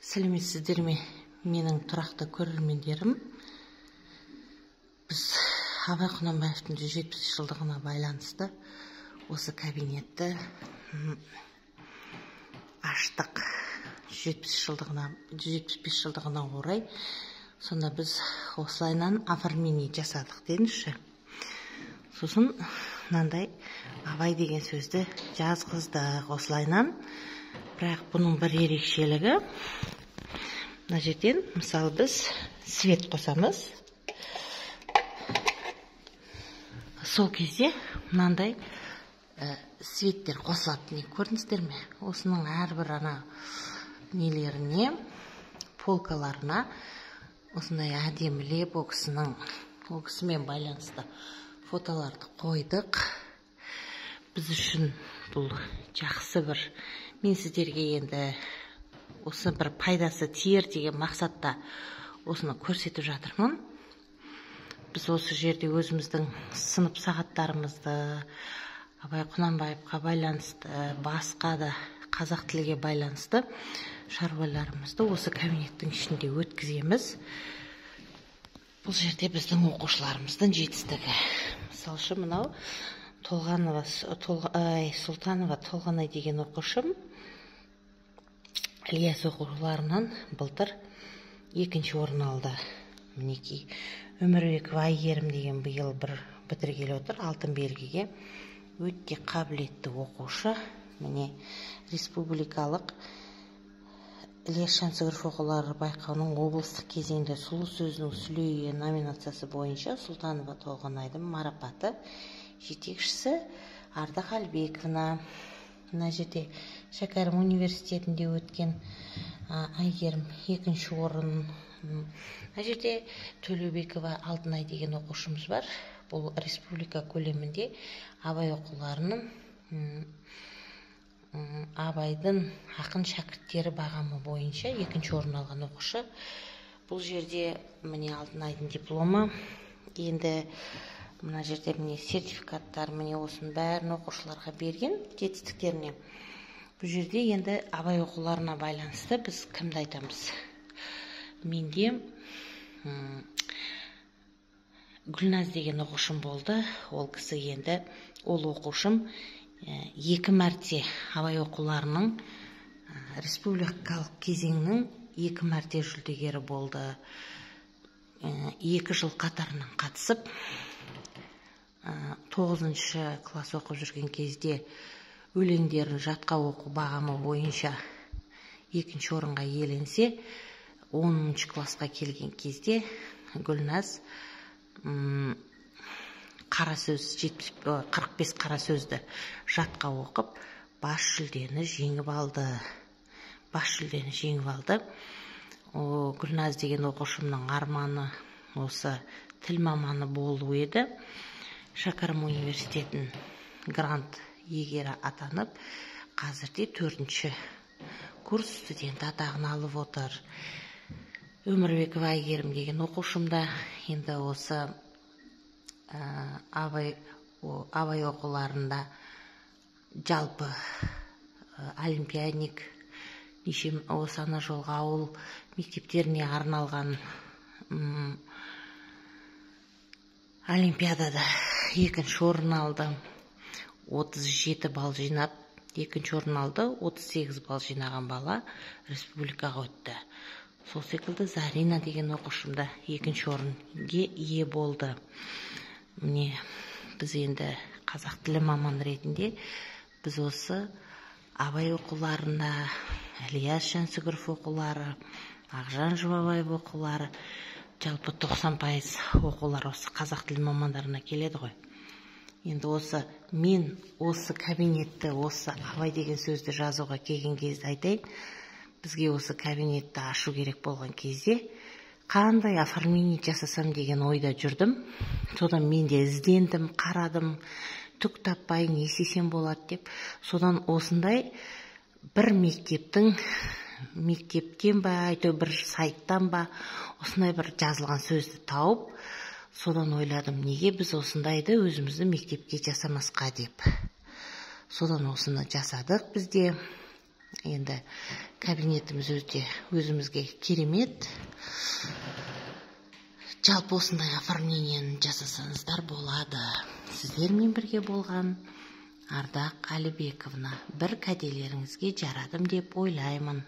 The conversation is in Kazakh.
Сәлеметсіздер ме, менің тұрақты көрермендерім. Біз Абай Құнанбаевтың 170 жылдығына байланысты осы кабинетті аштық. 170 жылдығына, 175 жылдығына орай сонда біз осылайынан оформление жасадық деңізші. Сосын мынандай Абай деген сөзді жазғыздық осылайынан. Бірақ бұның бір ерекшелігі, мына жерден мысалы біз свет қосамыз. Сол кезде мынандай светтер қосылады. Не көрдіңіздер ме? Осының әрбір ана нелеріне, полкаларына осындай әдемілеп ол кісімен байланысты фотоларды қойдық. Біз үшін бұл жақсы бір, мен сіздерге енді осы бір пайдасы тиер деген мақсатта осыны көрсетіп жатырмын. Біз осы жерде өзіміздің сынып сағаттарымызды Абай Құнанбаевқа байланысты, басқа да қазақ тілге байланысты шаруаларымызды осы кабинеттің ішінде өткіземіз. Бұл жерде біздің оқушыларымыздың жетістігі. Мысалы үшін мынау Толғанова, Сұлтанова Толғанай деген оқушым Ілияс оқушыларынан былтыр екінші орын алды. Мінекей Өмірбекова Әйгерім деген биыл бір бітіргелі отыр алтын белгіге. Өте қабілетті оқушы. Міне республикалық Ілияс Жансүгіров оқулары байқауының облыстық кезеңде сұлу сөзінің сүлейі номинациясы бойынша Сұлтанова Толғанайдың марапаты, жетекшісі Ардақ Әлбековна. Мына жерде Шәкәрім университетінде өткен Әйгерім екінші орын. Мына жерде Төлеубекова Алтынай деген оқушымыз бар. Бұл республика көлемінде Абай оқуларының Абайдың ақын шәкірттері бағамы бойынша екінші орын алған оқушы. Бұл жерде міне Алтынайдың дипломы. Енді мына жерде міне сертификаттар, міне осының бәрін оқушыларға берген жетістіктеріне. Бұл жерде енді Абай оқуларына байланысты біз кімді айтамыз? Менде Гүлназ деген оқушым болды. Ол кісі енді, ол оқушым екі мәрте Абай оқуларының республикалық кезеңнің екі мәрте жүлдегері болды. 2 жыл қатарынан қатысып, 9-шы класс оқып жүрген кезде өлеңдерін жатқа оқу бағамы бойынша екінші орынға иеленсе, 10-шы классқа келген кезде Гүлназ қара сөз, 45 қара сөзді жатқа оқып, бас жүлдені жеңіп алды. Бас жүлдені жеңіп алды. О, Гүлназ деген оқушымның арманы осы тіл маманы болу еді. Шәкәрім университетін грант иегері атанып, қазірде 4-ші курс студенті атағын алып отыр. Өмірбекова Әйгерім деген оқушым да енді осы Абай оқуларында жалпы олимпиадник, неше осы ана жолға ауыл мектептеріне арналған олимпиадада екінші орын алды. 37 балл жинап екінші орын алды. 38 балл жинаған бала республикаға өтті. Сол секілді Зарина деген оқушым да екінші орынға ие болды. Міне біз енді қазақ тілі маман ретінде біз осы Абай оқуларында, Ілияс Жансүгіров оқулары, Ақжан Жұмабаев оқулары, жалпы 90% оқулар осы қазақ тілі мамандарына келеді ғой. Енді осы мен осы кабинетті, осы Абай деген сөзді жазуға келген кезде айтайын, бізге осы кабинетті ашу керек болған кезде қандай оформление жасасам деген ойда жүрдім. Содан мен де іздендім, қарадым, түк таппай не істесем болады деп. Содан осындай бір мектептен ба, әйтеуір бір сайттан ба, осындай бір жазылған сөзді тауып, содан ойладым, неге біз осындайды өзіміздің мектепке жасамасқа деп. Содан осыны жасадық бізде. Енді кабинетіміз өте өзімізге керемет. Жалпы, осындай оформление ні жасасаңыздар болады. Сіздермен бірге болған Ардақ Әлібековна. Бір кәделеріңізге жарадым деп ойлаймын.